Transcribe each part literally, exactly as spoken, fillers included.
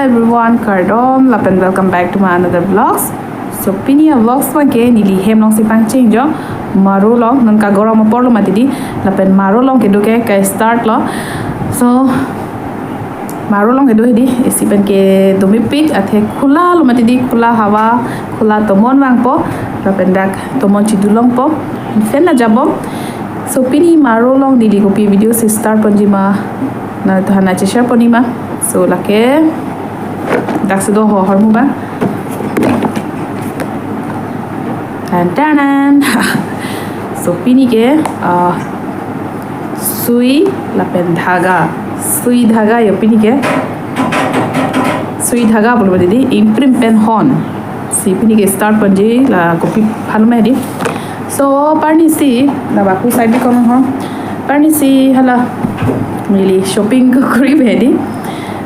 Everyone, kardom, lapen welcome back to my another vlogs. So, pini a-vlogs abangke neli hem alongsi pangcheng jo. Maru along, non kagorong apor lo mati di, lapen Maru along kedo ke ka-start lo. So, Maru along kedo hedi, isi pen ke domepik, athe khula lo mati di, khula hawa, khula tomon vangpo, lapen dak tomon chidulongpo, fan na jabom. So, pini Maru along neli kopi video si start ponji ma, nangtumphan nangcheshare ponji ma. So, lake dak si do ho hormu ba. Tan tan tan. So, pini ke, ah, sui lapen dhaga. Sui dhaga jo pini ke. Sui dhaga pulo didi, imprim pen hon. Si pini ke start ponji, la kopi aphan ma hedi. So, parni si, la baku side bi kono ho. Parni si hala neli shopping kori hedi.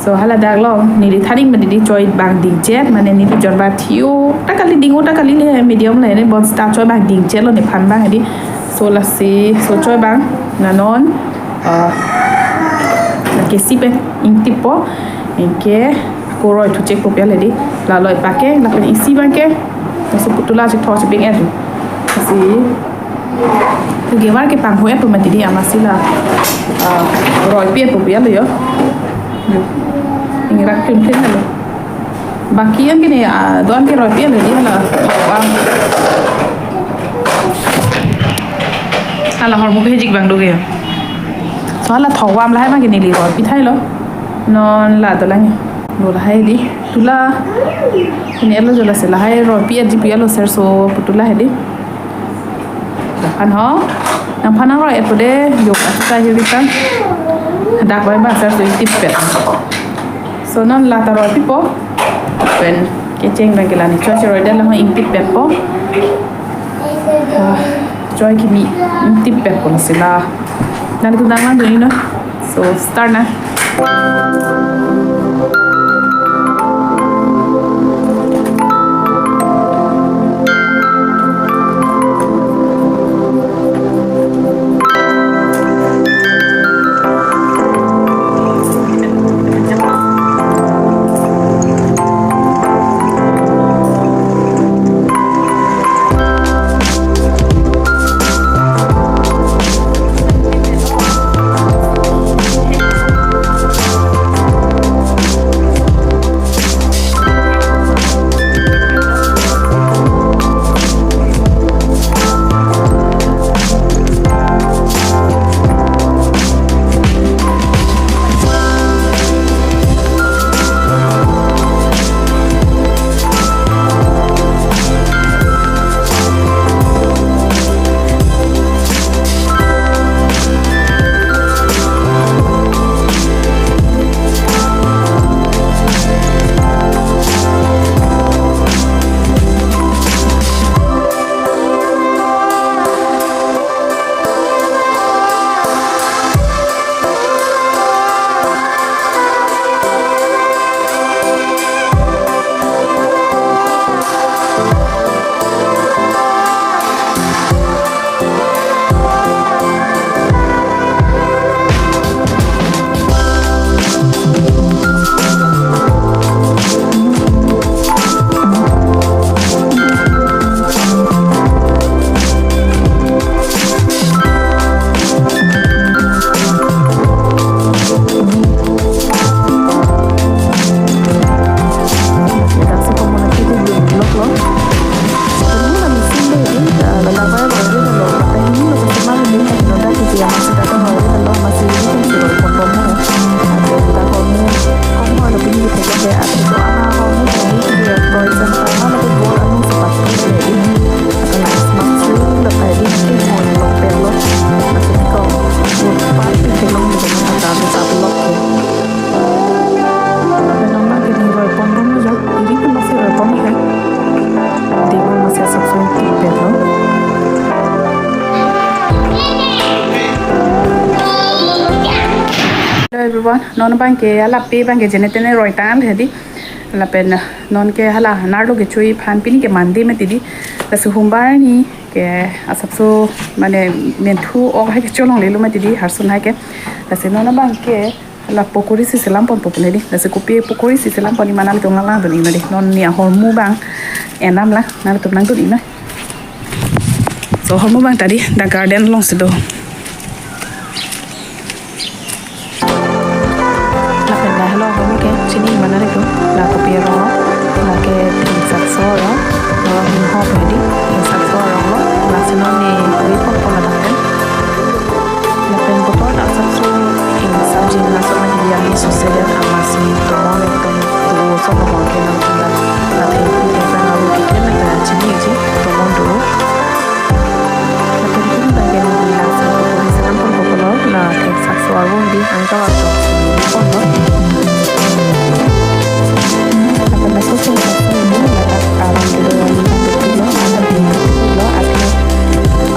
So, hala dak along neli thaning mati di choi abang dingchet, mane neli jon ba thio ta kali, ding-o ta kali le, medium le ne, bonta choi abang dingchet lo nephan abang hedi. So, lasi, so choi abang, na non, ah, lake isi pen ingtippo, anke ako roi thuchekpo pu hedi, la loi pake, lapen isi abangke, so putula chethok cheping-et. Si, tu gewar ke panghu-etpo mati di, amatsi la, ah, roipi-etpo pu lo jo. Jo. Ingrak krim krim lo. Baki anke ne, ah, do-an ke roipi-et lo di hala. Hala hormu ke hejik abang do ke jo. So hala thok abang lahai abangke neli roipi thai lo. Non la dolang. Lo lahai di. Tula. Ini elo jo, lasi lahai roipi-etji pu lo serso putula hedi. Nangphan ho. Nangphan nangroi-etpo de, jo atu ta hiri ta. Dak bai ba serso ingtipet. So non la ta roipipo. Pen kecheng abangke la ne choi si roidet, la ho ingtipetpo. Ah, choi kimi ingtipetpo lasi la. Nangtum nanglang dun-i non. So, start na. Hello everyone, non abangke hala pe abangke jene tene roi tang hedi. Lapen non ke hala nar lo kechui aphan, pini ke Monday mati di. Lasi humbar ni ke asapso mane menthu ok hai ke cholonglelo mati di, harsun hai ke. Lasi non abangke La pokori si selam ponpo pule di. Lasi kopi pokori si selam pon, neli ma nanglitum lang langdun iknon di. Non neli ahormu abang enam lang, nanglitum langdun iknon. So ahormu abang ta di, dak garden alongsi do. Lapen la helo ahormu ke chini ma nanglitum. La kopi arong lo. Lake Thengsakso arong. Lo hini hop hedi. Thengsakso arong lo. Lasi non neli wi ponpo ladak pen. Lapen kotor ta asapso, eh, sabji na so mati yang ni so sedet amatsi tomon lapen do so tomon ke nang tunda. Lapen pi ke pen aru ke pen na chini ji tomon do. Lapen pi bang ke ni lasi kotor selam ponpo pulo, la Thengsakso arong di angka arong si ponlo. Lapen laso Thengsakso arong di ladak arong di do yang ni lo ada di lo ada, eh,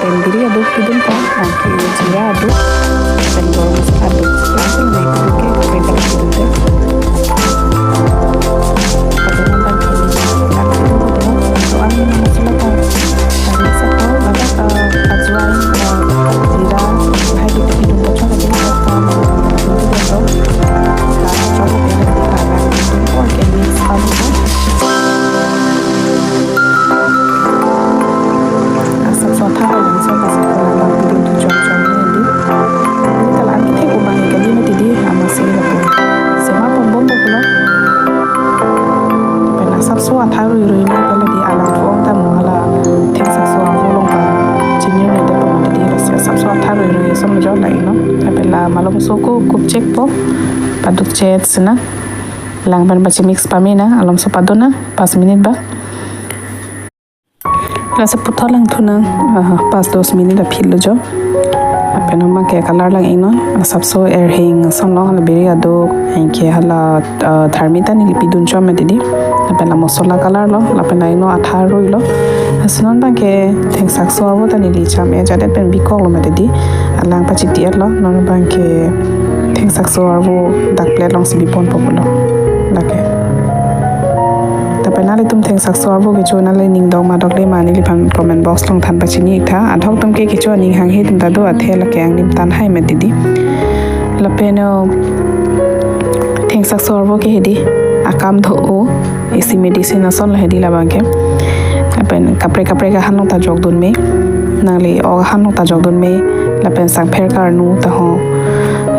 Lapen biri aduk pidun ta, angke jira aduk, lapen gorom masala aduk. Langsung naik aduk ke, kue aduk pidun ta. Lapen nang bang kini, langsung pidun ta, so ang masala ta, tadi sa to, ladak, eh, ajuan, eh, jira, hai di pidun ta, chok aja, eh, pidun ta, pidun ta. Ladak chok aja, eh, pidun ta, pidun ta, or ke mix pidun ta. Asapso athak alang so, asapso alang pidun tu chom chom ni di. Ini kalau angke thek ubang ikan di mati di, amatsi lapu. Sema pon bompo pulo. Pen asapso athak rui rui ni pele di alang pon ta mo hala Thengsakso arvo along ta chinir ni de pon di, lasi asapso athak rui rui som jo la iknon. Pen la malomso ko kup chek po, paduk chet sina. Lang pen pachi mix pame nang, alomso padun nang, pas minit ba. Lasi puthot langthu nang, ah, pas dos minit aphi lo jo. Lapen nang bang ke color lang iknon, asapso erhing ason lo, hala biri aduk, anke hala, ah, tharmit ta neli pidun chom mati di. Lapen la masala color lo, lapen la iknon athak rui lo. Lasi non bang ke Thengsakso arvo ta neli cham-e jadet pen bikok lo mati di. Alang pachiti-et lo, non bang ke Thengsakso arvo dak plate alongsi bi ponpo pulo. Lake. Lapen nanglitum Thengsakso arvo kecho nangli ning dong ma dokde ma neliphan comment box along than pachini iktha. Adhok atum ke kecho aning hanghe atum ta do, athe lake angnim than hai mati di. Lapen, oh, Thengsakso arvo ke hedi akam do-o, isi medicine ason lo hedi labang ke. Lapen kaprek kaprek ahan along ta jokdun me. Nangli ok ahan along ta jokdun me. Lapen sangpher karnu ta ho,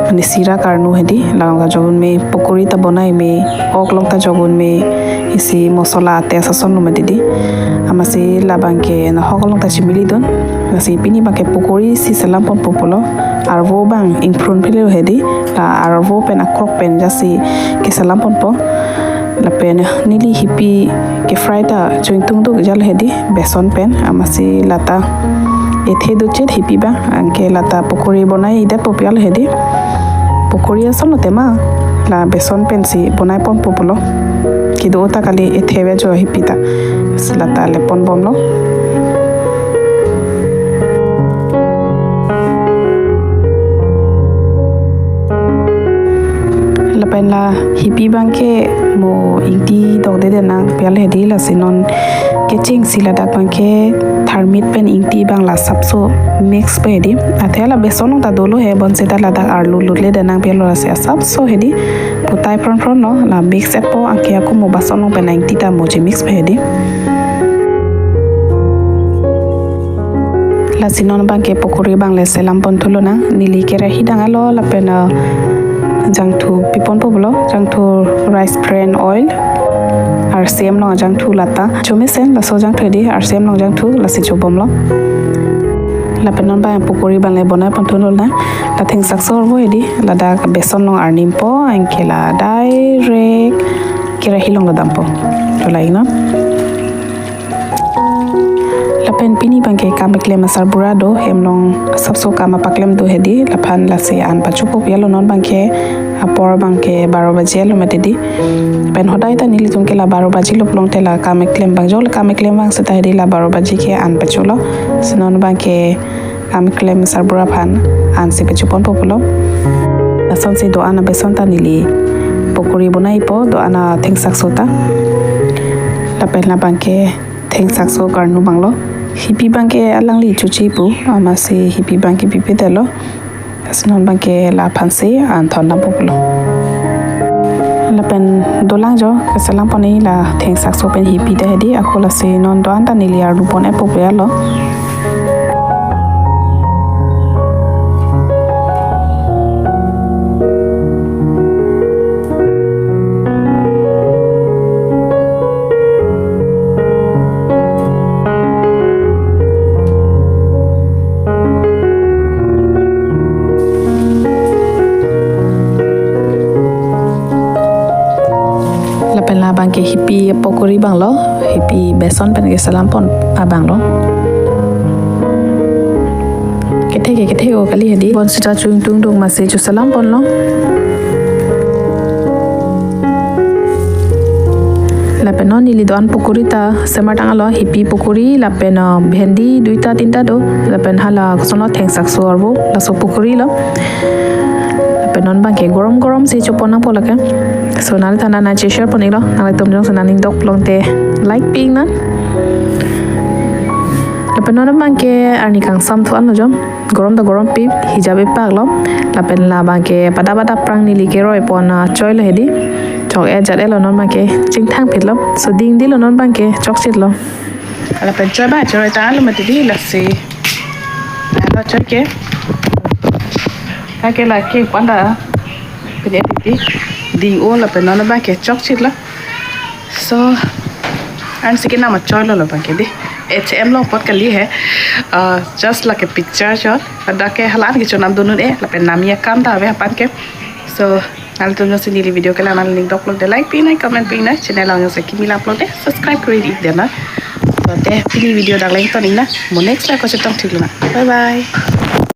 mane sira karnu hedi, la along ta jokdun me, pokori ta bonai me, ok along ta jokdun me, isi masala ate ason lo mati di. Amatsi labang ke nahok along ta chimili dun. Lasi pini bang ke pokori si selam ponpo pulo. Arvo bang ingprun phili hedi. La arvo pen akrok pen jasi keselam ponpo. Lapen neli hipi ke fry ta cho-ingtung duk jal hedi, beson pen, amatsi lata ethe do chet hipi bang, anke lata pokori bonai idet po pial hedi. Pokori ason lo tema, la beson pensi bonai ponpo pulo. Kedo ta kali ethe ve jo hipi ta. Si lata le pon bomlo. Lapen la hipi bang ke mo ingti dokde de nang pial hedi, lasi non kecheng si ladak bang ke tharmit pen ingti bang la asapso mix pe hedi. Athe la beson along ta dolo he, bonseta ladak arlo lut le de nang pial lo, lasi asapso hedi. Putai pron pron lo, la mix-et po, anke ako mo bason along pen ingti ta mo chemix pe hedi. Lasi non bang ke pokori bang le selam pon thu lonang, neli kerahi dang alo lapen, ah, jangthu pi ponpo pulo, jangthu rice bran oil. R C M along ajangthu lata. Chomesen laso ajangthu hedi, R C M along ajangthu lasi chobomlo. Lapen non abang pokori abang le bonai pon thunlo na. La thengsakso arvo hedi, ladak beson along arnimpo, anke la direct kerahi along lo dampo. Tolai non. Lapen pini abang ke kam keklem asarbura do, hem along asapso kam apaklem do hedi, laphan lasi an pachopo pu alo. Non abang ke apor abang ke baro baji alo mati di. Pen hodai ta nelitum ke la baro baji lo pulote la kam keklem abang jo, la kam keklem abang seta hedi la baro baji ke an pacholo. Si non abang ke kam keklem asarbura aphan ansi pachoponpo pulo. Lasonsi do-an abeson ta neli pokori bonaipo, do-an athengsakso ta. Lapen la abang ke thengsakso karnu abang lo. Hipi abang ke alangli chuchi pu, amatsi hipi abang ke pipe detlo. Si non abang ke laphansi an thon dampo pulo. Lapen dolang jo, keselam pon-i la thengsakso pen hipi ta hedi, ako lasi non do-an ta neli arnu pon-etpo pu alo. Lapen la abang ke hipi pokori abang lo, hipi beson pen keselam pon abang lo. Kethe ke kethe-o kali hedi. Bonsita chuingtung dung amatsi chuselam ponlo. Lapen non neli do-an pokori ta semar tang alo, hipi pokori lapen, uh, bhendi duita tinta do, lapen hala koson lo thengsakso arvo, laso pokori lo. Lapen non abang ke gorom gorom si chopon nangpo lake. So nanglitum ta nang share pon-iklo, nanglitum jongsi nangning dok pulote like pi-ik nang. Lapen non abang ke arni kangsam thu anlo jo. Gorom ta gorom pi, hijab ipak lo. Lapen la abang ke pada pada aphrang neli keroi pon achoi lo hedi. Chok-e jat-e lo non abang ke chingthang phit lo. So ding di lo non abang ke chokchit lo. Lapen choi abang choi ta lo mati di lasi. Lo choi ke. Kake lake panda. Pini di ding-o lapen non abang ke chokchit lo. So, ansi kenam achoi lo la abang ke di. H M along apot kali he. Uh, just like a picture shot. Dak ke halan ke chonam dun un-e, lapen namya kam ta ave aphan ke. So, nanglitum jongsi neli video kelang nangning dok pulote like pi nang, comment pi nang, channel along jongsi kimi lang pulote subscribe kori-ik dei nang. Pulote pini video dak le ington-ik nang. Mo next live ko chetong thik lo nang. Bye bye.